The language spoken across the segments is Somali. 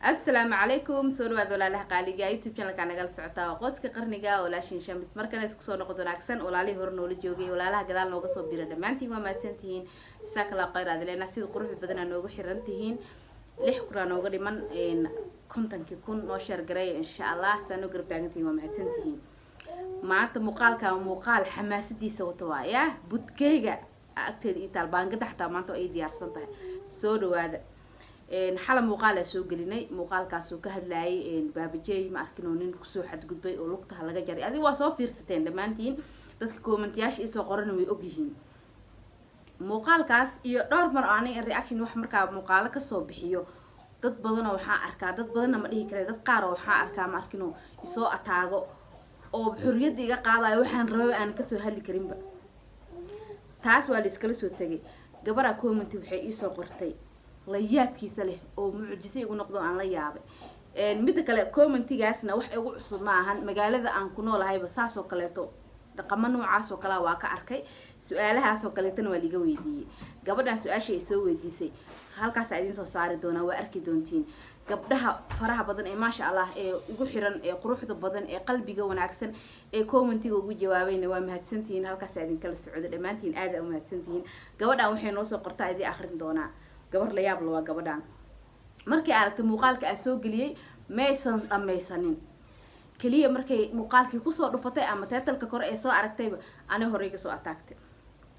Asalaamu calaykum, soo dhawaad walaalaha qaaliga YouTube channelka nagala socotaa waa Qoyska Qarniga, walaashin Shamis. Mar kale isku soo noqod wanaagsan. Walaalihii hore noola joogay, walaalaha gadaal nooga soo bira, dhammaantiin waa mahadsantihiin. Jazakallah khayr aad leena sida quruxda badanaa noogu xiran tihiin. 6000 aa nooga dhiman 50,000. Noo share gareeya insha Allah. Saa noo garab taagantihiin, waa mahadsantihiin. Maanta muuqaalka muuqaal xamaasadiisa wato waa yaa budkeyga agteeda ii taal, baangada xataa maanta waa ii diyaarsan tahay. Soo dhawaada. Xala muuqaalaa soo gelinay, muuqaalkaasoo ka hadlayay Baabajey, ma arkin oo nin kusoo xadgudbay oo lugtaha laga jaray. Adiga waa soo fiirsateen dhammaantiin, dadka commentiyaasha iisoo qorana way ogyihiin muuqaalkaas. Iyo dhowr mar oo aniga reaction wax markaa muuqaalo kasoo bixiyo, dad badanoo waxaa arkaa, dad badanna ma dhihi kara, dad qaar oo waxaa arkaa, ma arkinoo, isoo ataago oo xorriyadda iga qaadayo, waxaan rababa aanan kasoo hadli karinba. Taas waa la iskala soo tegay. Gabaraa commenti waxay iisoo qortay la yaabkiisa leh oo mucjise igu noqdo, aan la yaabay. Midda kale, commentigaasna wax igu cusub ma ahan. Magaalada aan ku noolahayba saasoo kaleeto dhaqamo noocaas oo kalea waa ka arkay, su-aalahaasoo kaleetana waa liga weydiiyey. Gabadhan su-aasha ay soo weydiisay halkaasaa idiin soo saari doonaa, waa arki doontiin. Gabdhaha faraha badan ee maasha Allah ee igu xiran, ee quruxda badan, ee qalbiga wanaagsan, ee commentiga ugu jawaabayna, waa mahadsantihiin. Halkaasaa idinkala socda, dhammaantiin aada u mahadsantihiin. Gabadhan waxay noo soo qortaa idii akrin doonaa. Gabar la yaab la waa gabadhan. Markay aragtay muuqaalka aan soo geliyey, maysan dhammaysanin. Keliya markay muuqaalkii kusoo dhufatay ama titleka kore ee soo aragtayba, ani horey kasoo ataagtay.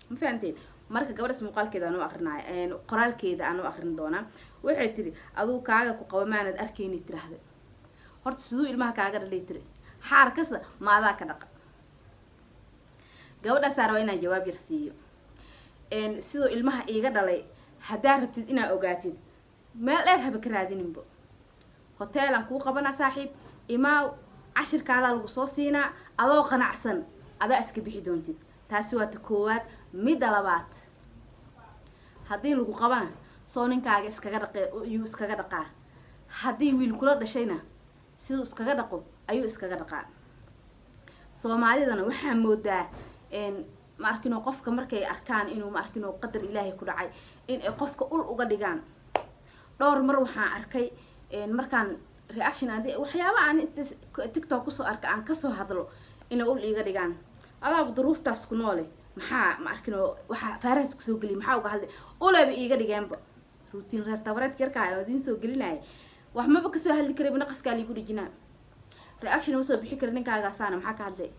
Ma fahamteen? Marka gabadhaas muuqaalkeeda aan u akrinaayo, qoraalkeeda aan u akrin doonaa. Waxay tiri: "Adigu kaaga ku qaba maanad arkayni?" Tiraahday. "Horta siduu ilmaha kaaga dhalay?" tiri. "Xaar kasa maadaa ka dhaqa?" Gabadhaasaa rabaa inaan jawaab yar siiyo. Siduu ilmaha iiga dhalay haddaa rabtid inaa ogaatid, meel dheer haba ka raadininbo. Hoteelaan kuu qabanaa, saaxiib, imaaw, cashirkaadaa lagu soo siinaa, adoo qanacsan adaa iska bixi doontid. Taasi waa ta koowaad. Midda labaad, haddii lagu qabana, soo ninkaaga iskaga dhaqe ayuu iskaga dhaqaa. Haddii wiil kula dhashayna, siduu iskaga dhaqo ayuu iskaga dhaqaa. Soomaalidana waxaa moodaa, ma arkino, qofka markay arkaan inuu, ma arkino, qadar Ilaahay ku dhacay, in ay qofka ul uga dhigaan. Dhowr mar waxaan arkay markaan reaction aan waxyaaba aan TikTok kusoo arka aan kasoo hadlo, inay ul iiga dhigaan: "Adaaba duruuftaas ku noole, maxaa, ma arkino, waxaa faarahaas kusoo geliya, maxaa uga hadlay?" Uleba iiga dhigeenba. Ruutiin reer tabareedka yarkaa oo idiin soo gelinaya, wax maba kasoo hadli karayba, naqaskaa liigu dhijinaa, reaction ma soo bixi kara. "Ninkaagaasaana maxaa ka hadlay?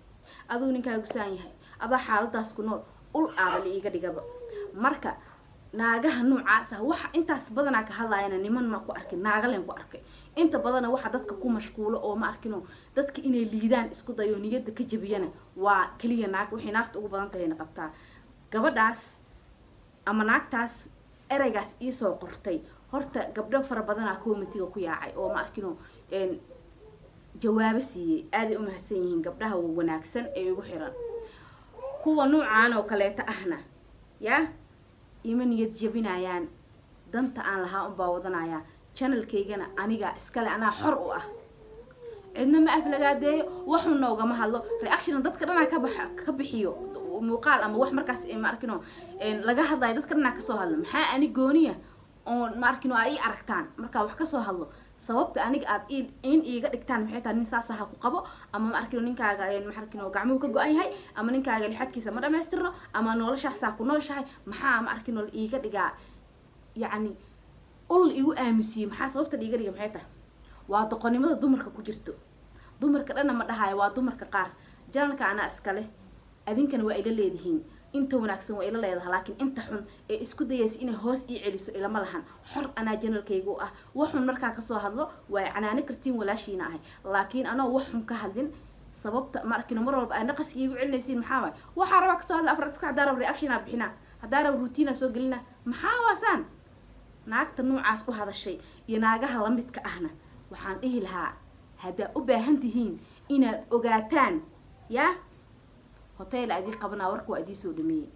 Aduu ninkaagu saan yahay, adaa xaaladaas ku nool." Ul aaba la iiga dhigaba. Marka naagaha noocaas ah, waxa intaas badanaa ka hadlaayana niman ma ku arkin, naagalen ku arkay. Inta badana waxa dadka ku mashquulo oo, ma arkino, dadka inay liidaan isku dayo, niyadda ka jabiyana, waa keliya naag. Waxay naagta ugu badan tahayna qabtaa. Gabadhaas ama naagtaas ereygaas iisoo qortay, horta gabdho fara badanaa commentiga ku yaacay oo, ma arkino, jawaabo siiyey. Aaday u mahadsan yihiin gabdhaha wanaagsan ee igu xiran. Kuwa nuucaan oo kaleeta ahna yaa ima niyad jabinayaan. Danta aan lahaa unbaa wadanayaa. Channelkaygana aniga iskale, anaa xor u ah, cidna ma aflagaadeeyo, waxuna ugama hadlo. Reaction dadka dhanaa kabax ka bixiyo, muuqaal ama wax markaas, ma arkino, laga hadlayo, dadka dhanaa kasoo hadlo. Maxaa ani gooniya oon, ma arkino, aa ii aragtaan markaa wax kasoo hadlo? Sababta aniga aad in iiga dhigtaan maxay tahay? "Nin saas aha ku qabo," ama, ma arkino, "ninkaaga, ma arkino, gacmuhu ka go-an yahay," ama "ninkaaga lixadkiisa ma dhamaystirno," ama "noloshaasaa ku nooshahay," maxaa, ma arkino, la iiga dhigaa? Yacni ul igu aaminsiiyey, maxaa sababta la iiga dhiga? Maxay tahay? Waa doqonnimada dumarka ku jirto. Dumarka dhanna ma dhahayo, waa dumarka qaar. Channelka anaa iskale, adinkana waa ila leedihiin. Inta wanaagsan waa ila leedaha, laakiin inta xun ee isku dayaysa inay hoos ii celiso ilama lahan. Xor anaa channelkaygu ah. Waxun markaa kasoo hadlo waa canaani kartiin, walaashiina ahay. Laakiin anoo wax xun ka hadlin, sababta, ma arkino, mar walba aa naqaska iigu celinaysiin maxaa waay? Waxaa rabaa kasoo hadla afar iska. Haddaa rab reaction aa bixinaa, haddaa rab routine aa soo gelina, maxaa waasaan? Naagta noocaas u hadashay iyo naagaha lamidka ahna waxaan dhihi lahaa: haddaa u baahan tihiin inaad ogaataan, yaa hotel idii qabanaa, warka waa idii soo dhameeyey.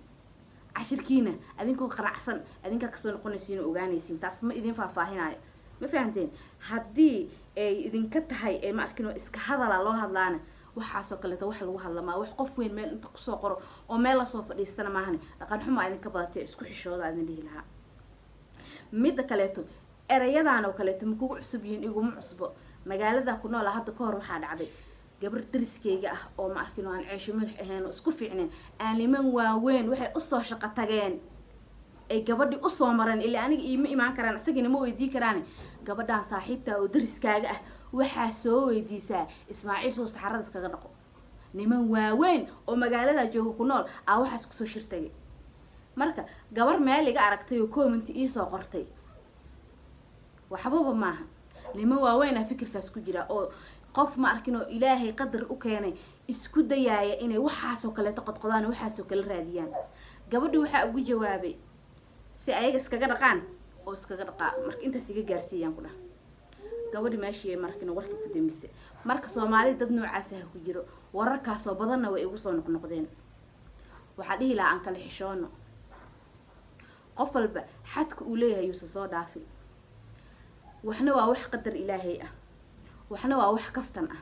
Cashirkiina adinkoo qanacsan adinkaa kasoo noqonaysiin oo ogaanaysiin. Taas ma idin faahfaahinayo, ma fahanteen? Haddii ay idinka tahay ee, ma arkin, oo iska hadala loo hadlaana, waxaasoo kaleeto wax lagu hadlamaa, wax qof weyn meel inta kusoo qoro oo meel lasoo fadhiistana maahane. Dhaqan xumaa idinka badatay, isku xishooda idin dhihi lahaa. Midda kaleeto Erayadan oo kaleeto ma kugu cusub yihiin? Iguma cusbo. Magaalada ku noola hadda ka hor waxaa dhacday gabar dariskayga ah oo, ma arkin, oo aan ceesho milix ahayn oo isku fiicneen, aan niman waaweyn waxay usoo shaqo tageen ay gabadhii usoo mareen. Ilaa aniga iima imaan karaan, isagina ma weydii karaan. Gabadhan saaxiibta oo dariskaaga ah waxaa soo weydiisaa Ismaaciil soo saxarada iskaga dhaqo. Niman waaweyn oo magaalada jooga ku nool aa waxaas kusoo shirtagay. Marka gabar meel iga aragtay oo comment iisoo qortay waxbaba maaha. Niman waaweyn ah fikirkaas ku jira oo qof, ma arkin, oo Ilaahay qadar u keenay isku dayaaya inay waxaasoo kaleeto qodqodaan, waxaasoo kale raadiyaan. Gabadhi waxaa ugu jawaabay si ayaga iskaga dhaqaan oo iskaga dhaqaa. Marka intaas iga gaarsiiyaan ku dhah gabadhi meeshii markina warkii ku dambisay. Marka Soomaalida dad noocaas ah ku jiro, wararkaasoo badanna way igu soo noqnoqdeen. Waxaa dhihi lahaa aan kala xishoono. Qof walba xadka uu leeyahay yuusa soo dhaafin. Waxna waa wax qadar Ilaahay ah, waxna waa wax kaftan ah.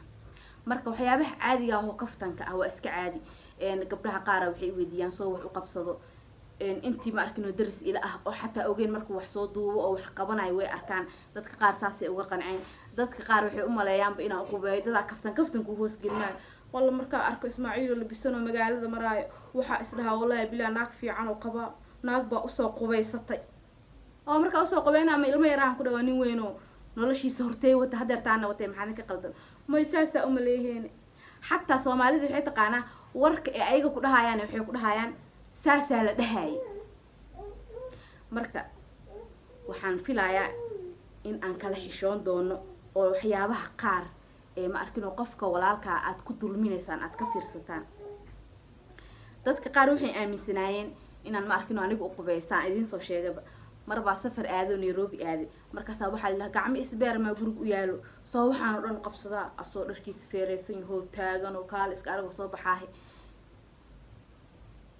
Marka waxyaabaha caadiga ah oo kaftanka ah waa iska caadi. Gabdhaha qaara waxay weydiiyaan soo wax u qabsado. Intii, ma arkin, oo daris ila ah oo xataa ogeyn markuu wax soo duubo oo wax qabanayo way arkaan. Dadka qaar saasay uga qanceen. Dadka qaar waxay umaleeyaanba inaan uqubeeyo. Dadaa kaftan kaftan kuu hoosgelinayo. Walla markaa arko Ismaaciil oo labisan oo magaalada maraayo, waxaa isdhahaa, "Wallahi bilaa, naag fiican oo qabaa, naag baa usoo qubaysatay." Oo markaa usoo qubayna ama ilmo yaraan ku dhawaa, nin weyn oo noloshiisa hortey wata hadeertaana watay. Maxaadin ka qaldan? May saasaa umaleeyeen. Xataa Soomaalida waxay taqaanaa warka ee ayaga ku dhahayaan, waxay ku dhahayaan saasaa la dhahayay. Marka waxaan filayaa in aan kala xishoon doono oo waxyaabaha qaar ee, ma arkin, oo qofka walaalkaa aad ku dulminaysaan aad ka fiirsataan. Dadka qaar waxay aaminsanaayeen inaan, ma arkin, oo aniga uqubeysaan. Idiin soo sheegaba, marbaa safar aado, Nairobi aaday. Markaasaa waxaa la dhahaa, "Gacmo isbeer maa guriga u yaalo soo waxaan oo dhan qabsadaa, asoo dharkiisa feereysan yahoo taagan oo kaale iska aragoo soo baxaahay."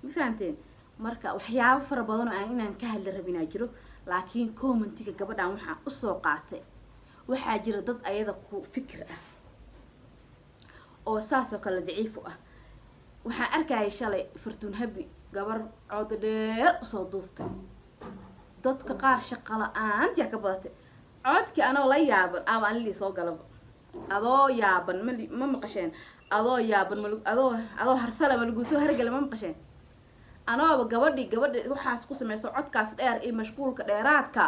Ma fahamteen? Marka waxyaabo fara badan oo aan inaan ka hadli rabinaa jiro, laakiin commentiga gabadhan waxaan usoo qaatay, waxaa jira dad ayada ku fikir ah oo saas oo kale daciif u ah. Waxaan arkayay shalay Fartuun Habi gabar cod dheer usoo duubtay. Dadka qaar shaqa la-aantiyaa ka badatay. Codkii anoo la yaaban ama anilii soo galaba, adoo yaaban mali ma maqasheen? Adoo yaaban mal adoo harsala ma laguu soo hargala, ma maqasheen? Anooba gabadhii gabadhi waxaas ku sameyso, codkaas dheer iyo mashquulka dheeraadka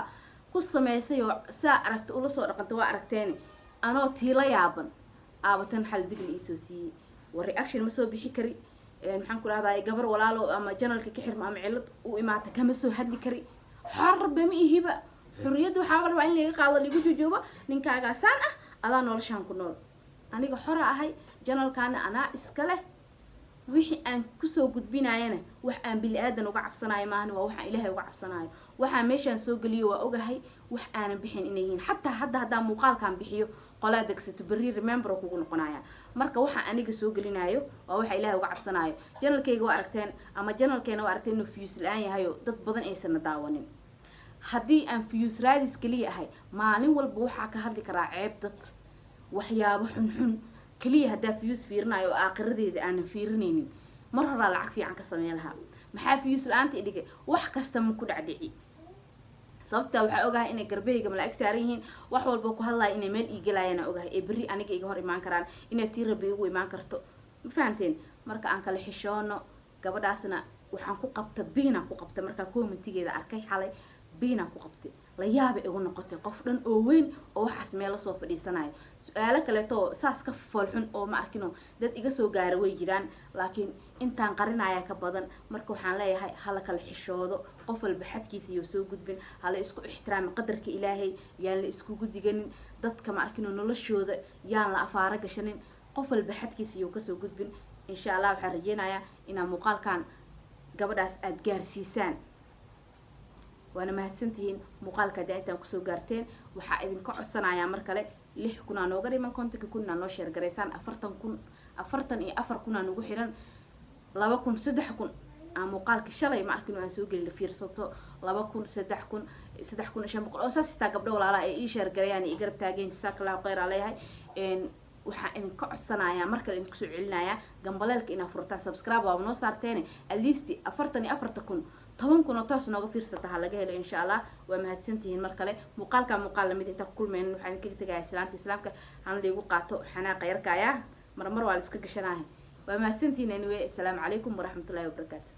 ku sameysay oo saa aragta ula soo dhaqanta, waa aragteeni. Anoo tiila yaaban aabatan xal digli iisoo siiyey. War reaction ma soo bixi kari. Maxaan ku dhahday? Gabar walaalo ama channelka ka xirma ama cilad u imaata kama soo hadli kari. Xorba ma ihiba. Xurriyadda waxaa rabaa in laga qaado, lagu jujuubo. Ninkaagaa saan ah, adaa noloshaan ku nool. Aniga xora ahay, channelkaana anaa iska leh. Wixii aan kusoo gudbinayana wax aan bili aadan uga cabsanayo maahan, waa waxaan Ilaahay uga cabsanayo. Waxaan meeshaan soo geliyo waa ogahay wax aanan bixin inay yihiin. Xataa hadda haddaan muuqaalkan bixiyo, qolaa degsato berri remember kugu noqonaya. Marka waxaan aniga soo gelinayo waa waxa Ilaahay uga cabsanayo. Channelkayga waa aragteen ama channelkeena waa aragteen inuu views la-aan yahay oo dad badan aysan daawanin. Haddii aan views raadis keliya ahay, maalin walba waxaa ka hadli karaa ceeb dad, waxyaabo xunxun keliya. Haddaa views fiirinayo oo aakhiradeeda aanan fiirinaynin, mar horaa lacag fiican ka sameyn lahaa. Maxaa views la-aanta idhigay? Wax kasta ma ku dhacdhici. Sababtaa waxaa ogahay inay garbahayga malaa'ig saaran yihiin. Wax walba ku hadlaya inay meel iigalaayana ogahay, ee berri aniga iga hor imaan karaan, inay tii Rabbi igu imaan karto. Ma fahamteen? Marka aan kala xishoono. Gabadhaasna waxaan ku qabta biinaan ku qabta. Markaa commentigeeda arkay xalay, biinaan ku qabtay. La yaaba igu noqotay qof dhan oo weyn oo waxaas meel lasoo fadhiisanayo. Su-aalo kaleeto oo saas ka foolxun oo, ma arkino, dad iga soo gaara way jiraan, laakiin intaan qarinaya ka badan. Marka waxaan leeyahay hala kala xishoodo. Qof walba xadkiisa iyo soo gudbin, hala isku ixtiraami qadarka Ilaahay. Yaan la iskugu diganin dadka, ma arkino, noloshooda yaan la afaaro gashanin. Qof walba xadkiisa iyo kasoo gudbin. Insha Allah waxaan rajeynayaa inaa muuqaalkan gabadhaas aada gaarsiisaan. Waana mahadsantihiin muuqaalka haddii intaan kusoo gaarteen. Waxaa idinka codsanayaa mar kale, 6,000 aa nooga dhiman 50,000 aa noo share garaysaan. 40,000, 44,000 aa nagu xiran. 2,000, 3,000 aa muuqaalka shalay, ma arkin, aan soo gelin fiirsato. 2,000, 3,000, 3,500 oo saas sitaa gabdho walaalaha ay ii share garayaan, ii garab taageen. Jazaaka Allahu khayr aa leeyahay. Waxaan idinka codsanayaa mar kale, idinku soo celinayaa gambaleelka inaad furtaan. Subscribe waaba noo saarteene, at least 44,000. 10,000 oo toos nooga fiirsata ha laga helo, insha Allah. Waa mahadsantihiin mar kale. Muuqaalka muuqaal lamid intaan ku kulmaynin, waxaan kaga tegayaa islaanta islaamka hana liigu qaato xanaaqa yarkaaya, marmar waa la iska gashanahay. Waa mahadsantihiin anyway. Asalaamu calaykum waraxmatullahi wabarakaatu.